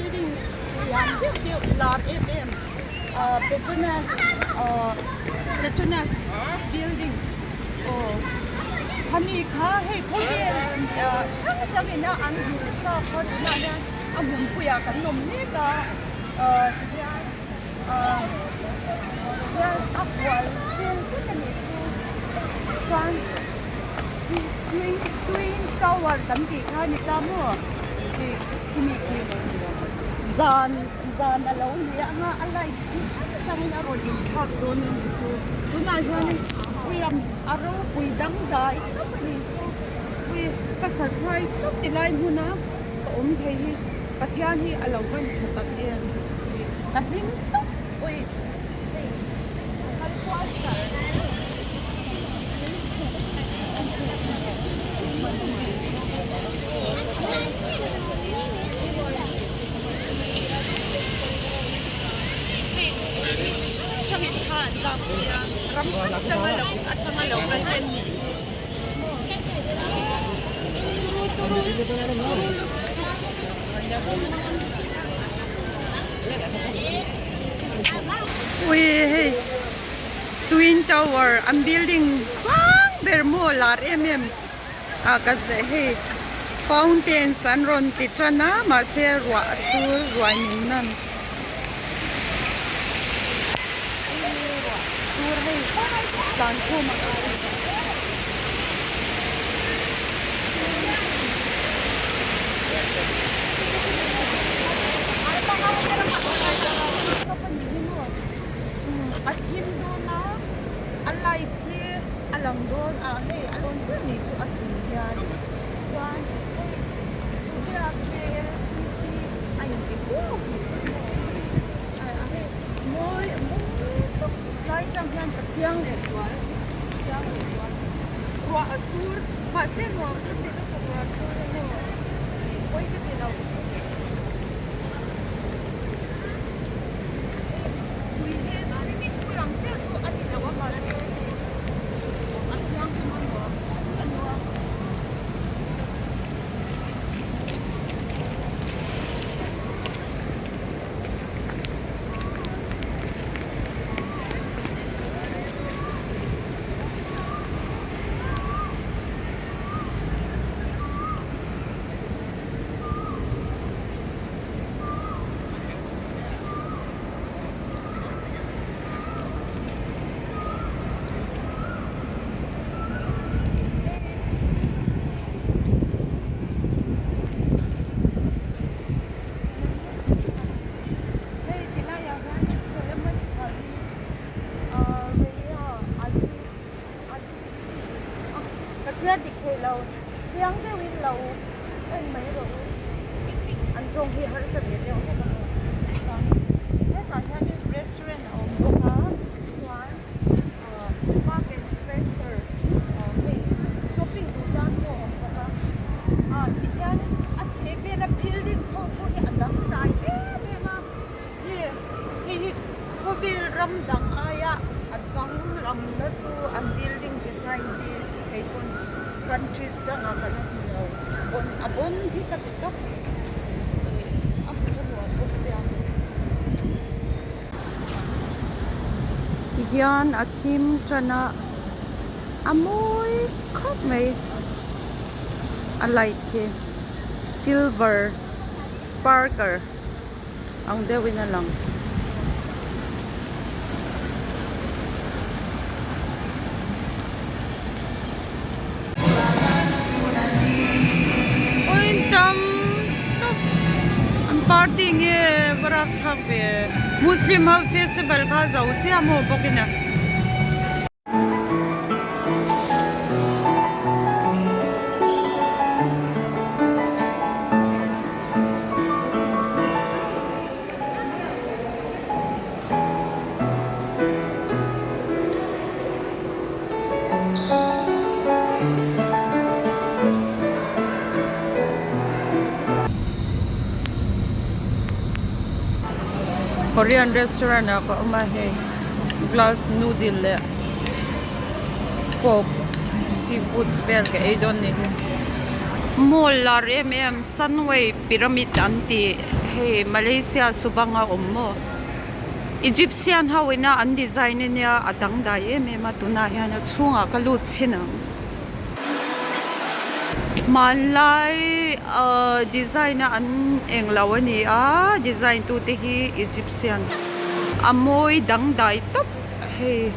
building lian deuh deuh lar em em ah Petronas ah Petronas building aw khami kha hei khawvel ah hrang hrang ina an hmuh chak kha tunah hian a hmunpuiah kan awm mek a ah tihian ah hian a hual vel vek a nih chu chuan twin twin tower kan tih kha a ni ta maw ih khimi khi zan zan a lo ni anga a light hi hrang hrangin a rawn inthlak dawn a nih chu tunah hianin puiam a ropui dangdai tak a nih chu ui ka surprise tawp ti lai hmuna ka awm thei hi Pathian hi a lo van tha tak em ka hlim tawp ui hei ka kal kual char. Hei mi chi hrang hrangin thla an lak pui a ram hrang hrang a lo atanga lo kal te an nih hi. Ui hei Twin Tower an building sang ber maw lar em em a ka hei fountains an rawn ti tan a mahse ruah a sur ruai min nan Sur hei tlan khum a ngai. A thim dawn a, a light hi a lang dawn a hei a lawn chiah ni chu a thim hian chuan hei Subiak KLCC a inti kuau tih a hei mawi mawi tawp lai tang hian ka chiang leh zual chiang leh zual ruah a sur mahse nuam ka ti lutuk ruah a sur emaw tih pawi ka ti lo tui hi swimming pool ang chiah chu a ni lo a mahse a thianghlim a nuam a nuam. Hei ti laiah hian Solomon Ali ahh Reia Ali Ali ka chhiar dik thei lo chiang deuhin lo en mai rawh u an tawng hi harsa ve deuh hlek a maw chuan hetah hianin restaurant a awm bawk a chuan ahh Mark and Spencer ahh hei shopping duh tan pawh a awm bawk a ah tihianin a chheh vela building ho pawh hi a dangdai em em a hei hei hi khawvel ram dang aia a danglam na chu an building design hi keipawn countries dangah ka la hmu lo bon a bon hi ka ti tawp ih a hmuh a nuam bawk sia. Tihian a thim tan a a mawi khawp mai a light khi silver sparkle ang deuhin a lang. Tam tak an party nge va rak thlak ve muslim ho festival kha zo chiah maw bawk in a. Korean restaurant ah ka awm a hei glass noodle leh coke seafoods vel ka ei dawn ni hi mall lar em em sunway pyramid an tih. Hei Malaysia Subang a awm maw? Egyptian ho ina an design ania a dangdai em em a tunah hian a chhungah ka lut chhin ang. Hmanlai ahh design a an englo a ni a design tute hi Egyptian a mawi dangdai tawp hei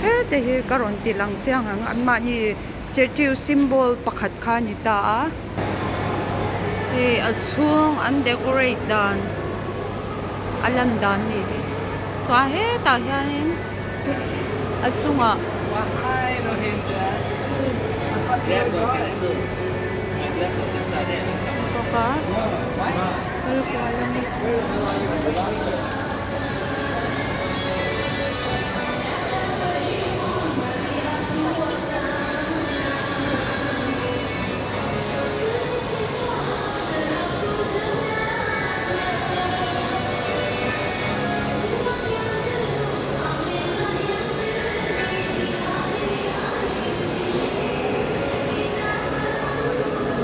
hete hi ka rawn ti lang chiang ang anmahni statue symbol pakhat kha a ni ta a hei a chhung an decorate dan a lan dan a ni hi chuan hetah hianin. A chungah bawk a kal kual a ni.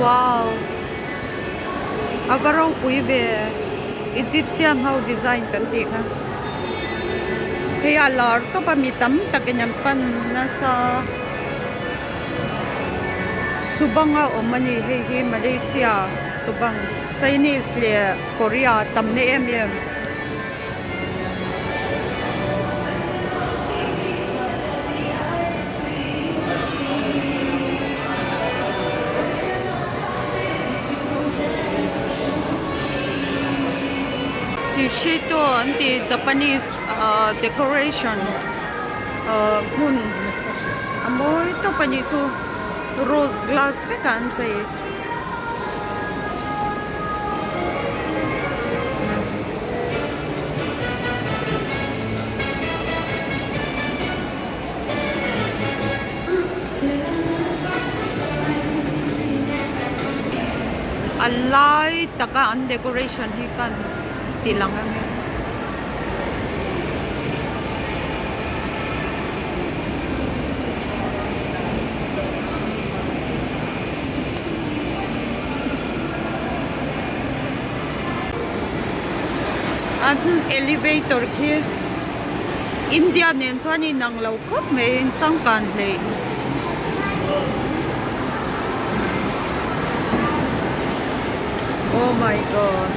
Wow a va ropui ve Egyptian ho design kan tih kha hei a lar tawp a mi tam takin an pan nasa Subang a awm a ni hei hi Malaysia Subang Chinese leh Korea tam na em em. Sushito an tih Japanese ahh decoration ahh hmun a mawi tawp a nih chu rose glass vek ah an chei. A lai taka an decoration hi kan ti lang ang e. An elevator khi India nen chuan a inang lo khawp mai a changkan hleih. Oh my god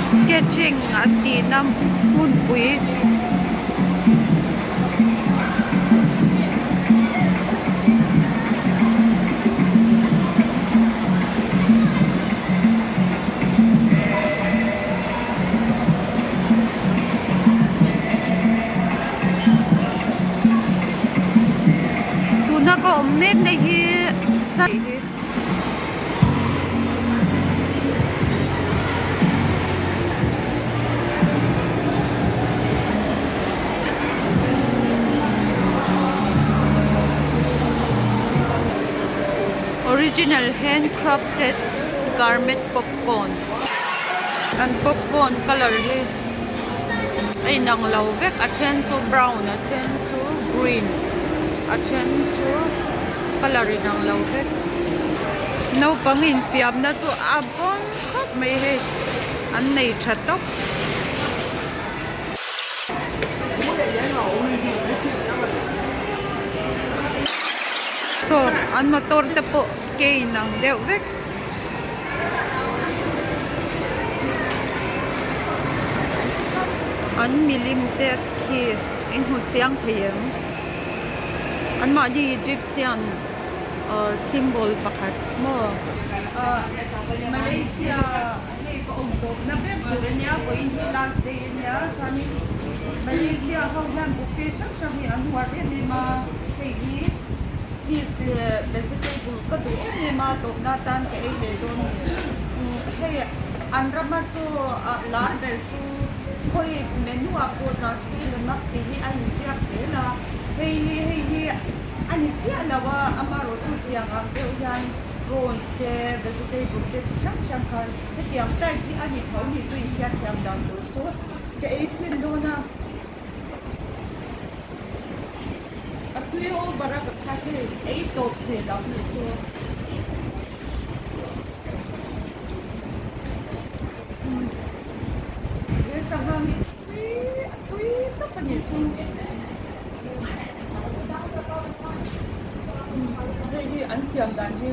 sketching an tihna hmunpui. Tuna ka awm mek na hi Original handcrafted garment popcorn an popcorn colour hi a inang lo vek a then chu brown a then chu green a then chu colour inang lo vek naupang infiamna chu a bawm khawp mai hei an nei tha tawp. Saw an motor te pawh ke inang deuh vek. An milim te khi in hmu chiang thei em? Anmahni Egyptian symbol pakhat maw? Malaysia hei ka awm tawp na ber tur ania vawiin hi last day ania chuanin Malaysia ho hian buffet hrang hrang hi an huar em em a hei hi fish leh vegetable ka duh em em a tawpna atan ka ei leh dawn a ni hei an rama chu lar ber chu khawi menu ah pawh nasi lemak tih hi a inziak zel a hei hi hei hi a ni chiah lo a amaherawh chu tiang ang deuh hian prawns te vegetable te chi hrang hrang khan hetiang type hi a ni tho ni chu i hriatthiam dan tur chu ka ei chhin dawn a a tui over a ka kha hei ei tawp thei lo ni chu. a nih chu. Hei hi an siam dan hi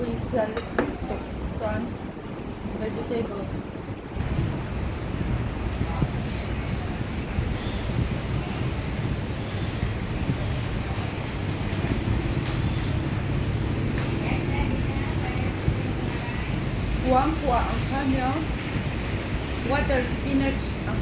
ui sial lutuk chuan vegetable. Kuang kuah ang kha nia water spinach ang.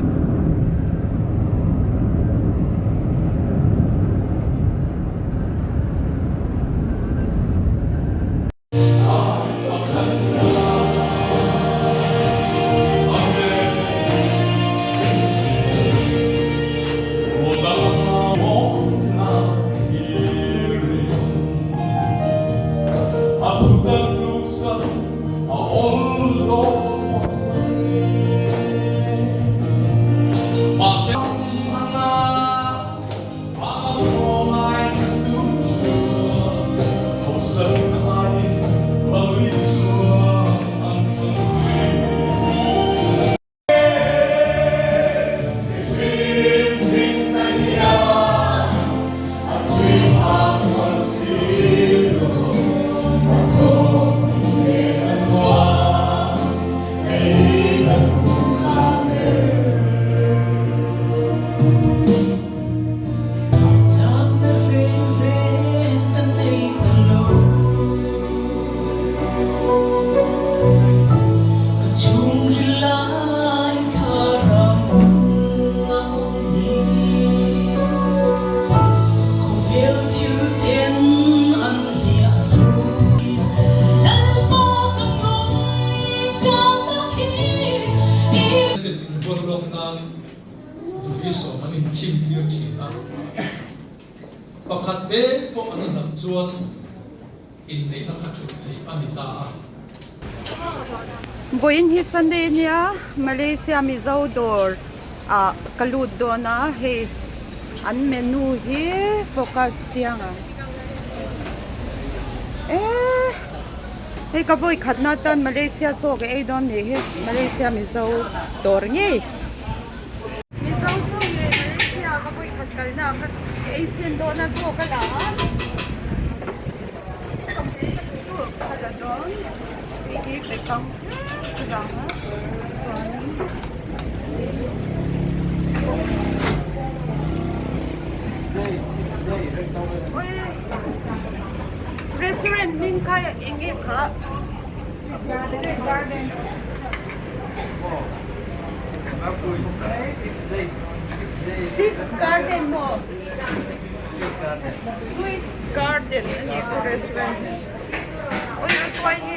Duhi sawm an inkhim tir thin a, pakhat te pawh an hlauh chuan inneihna kha thut theih a ni ta a. Vawiin hi Sunday nia Malaysia Mizo dawr ah ka lut dawn a, hei an menu hi focus chiang ang eee hei ka vawi khatna atan Malaysia chaw ka ei dawn nih hi Malaysia Mizo dawr ngei. Mizo chaw ngei Malaysia ka vawi khat kalna ka ei chhin dawn a chaw ka la a ka la dawn hei hi bekang ka dang a chuanin Restaurant hming kha eng nge kha? Six Garden maw? Sweet Garden a nih chu restaurant hi. Ui a tuai hi.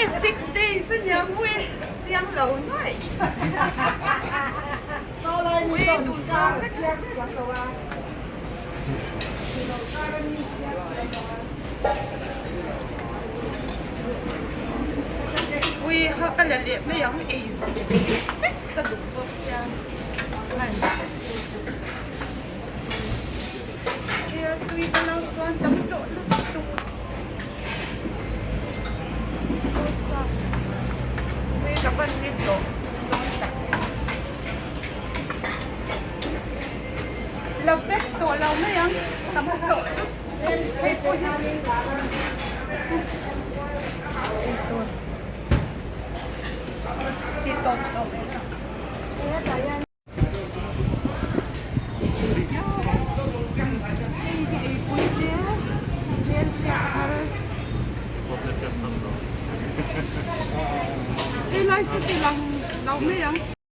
E 6 days a nia ngui chiang lo nuai. Ui duh zawng vek. Ui ha ka la leh mai ang ei vek ka duh bawk sia hman. Nia tui ka lo chuan tam tawh lutuk. Rosa ui ka van ni hlawh dawn tak em. La vek tawh lo mai ang tam tawh lutuk hei pawh hi eitur ti tawp tawp. Hei hi eipui te hmel hriat thar helai chu ti lang lo mai ang.